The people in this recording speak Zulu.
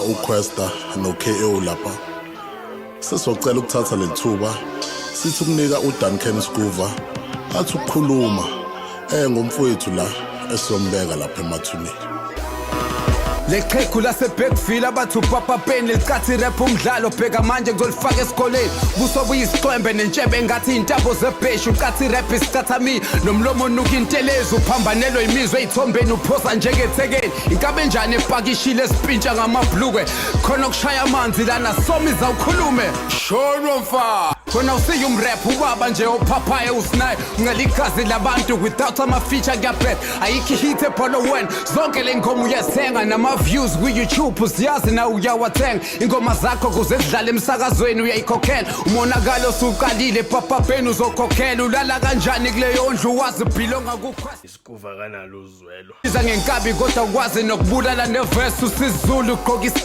uQuesta no-KO lapha. Sesocela ukuthatha lelithuba sithi ukunika uDuncan Skuva athi ukukhuluma ngomfowethu la esiyombeka lapha emathuneni. Leqhegu laseBergville abathi upapa Penny, licathi rap umdlalo, bheka manje ngizolifaka esikoleni. Buso buyisixwembe nentshebe engathi iy'ntambo zebheshu. Ucathi rap isicathamiya nomlomo onuka intelezi, uphambanelwe imizwa ey'thombeni, uphosa njengethekeni. Inkabe enjani epakishile esipintsha ngamabhlukwe? Khona okushaya amanzi lana, somiza ukhulume shono mfa. Khona usiye umrap, ubaba nje ophaphayo usinayo, uncela igazi labantu without ama-feature. Kuyabheda, ayikho ihit ebholo wena. Zonke le ngoma uyazithenga, nama-views kwi-YouTube usiyazi na uyawathenga. Ingoma zakho kuze zidlale emsakazweni uyayikhokhela. Umonakalo osuqalile, papapeni, uzokhokhela. Ulala kanjani kuleyo ndlu wazi belonga kuQuesta? Isikuva kanalo uzwelo. Iza ngenkabi kodwa ukwazi nokubulala nevesi. Usizulu, ugqoka iskin.